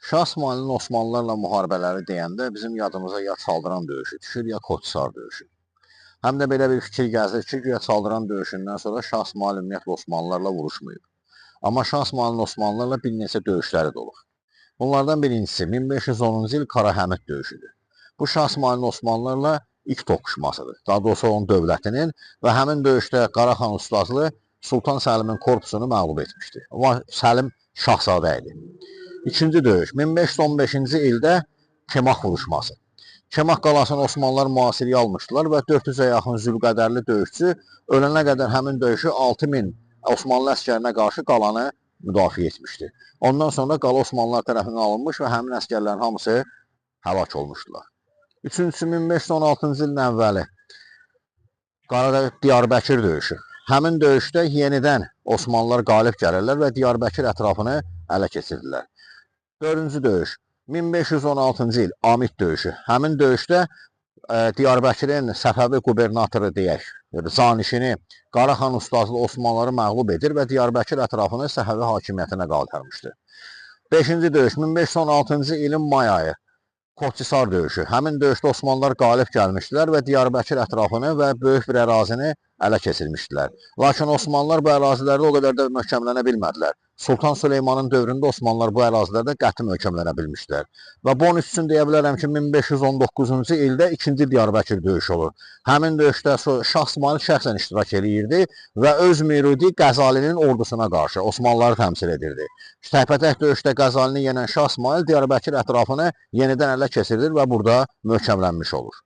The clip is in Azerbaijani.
Şah İsmayılın Osmanlılarla müharibələri deyəndə bizim yadımıza ya Çaldıran döyüşü düşür, ya Koçsar döyüşü. Həm də belə bir fikir gəzir ki, güya Çaldıran döyüşündən sonra Şah İsmayıl ümumiyyətlə Osmanlılarla vuruşmayıb. Amma Şah İsmayılın Osmanlılarla bir neçə döyüşləri də olub. Bunlardan birincisi 1510-cu il Qarahəmid döyüşüdür. Bu Şah İsmayılın Osmanlılarla ilk toqquşmasıdır. Daha doğrusu onun dövlətinin və həmin döyüşdə Qaraxan Ustazlı Sultan Səlimin korpusunu məğlub etmişdi. Amma Səlim şahzadə idi. İkinci döyüş 1515-ci ildə Kemah vuruşması. Kemah qalasını Osmanlılar mühasirəyə almışdılar və 400-ə yaxın zülqədərli döyüşçü ölənə qədər həmin döyüşü 6000 Osmanlı əsgərinə qarşı qalanı müdafiə etmişdi. Ondan sonra qala Osmanlılar tərəfindən alınmış və həmin əsgərlərin hamısı həlak olmuşdular. Üçüncüsü 1516-cı ilin əvvəli Qaradağ Diyarbəkir döyüşü. Həmin döyüşdə yenidən Osmanlılar qalib gəlirlər və Diyarbəkir ətrafını ələ keçirdilər. Dördüncü döyüş 1516-cı il Amid döyüşü. Həmin döyüşdə Diyarbəkirin Səfəvi qubernatoru deyək, yəni canişini Qaraxan Ustazlı Osmanlıları məğlub edir və Diyarbəkir ətrafını Səfəvi hakimiyyətinə qaytarmışdı. Beşinci döyüş 1516-cı ilin may ayı Koçhisar döyüşü. Həmin döyüşdə Osmanlılar qalib gəlmişdilər və Diyarbəkir ətrafını və böyük bir ərazini ələ keçirmişdilər. Lakin Osmanlılar bu ərazilərdə o qədər də möhkəmlənə bilmədilər. Sultan Süleymanın dövründə Osmanlılar bu ərazilərdə qəti möhkəmlənə bilmişdilər. Və bonus üçün deyə bilərəm ki, 1519-cu ildə ikinci Diyarbəkir döyüşü olur. Həmin döyüşdə Şah İsmayıl şəxsən iştirak eləyirdi və öz müridi Qəzalinin ordusuna qarşı Osmanlıları təmsil edirdi. Təkbətək döyüşdə Qəzalini yenən Şah İsmayıl Diyarbəkir ətrafını yenidən ələ keçirilir və burada möhkəmlənmiş olur.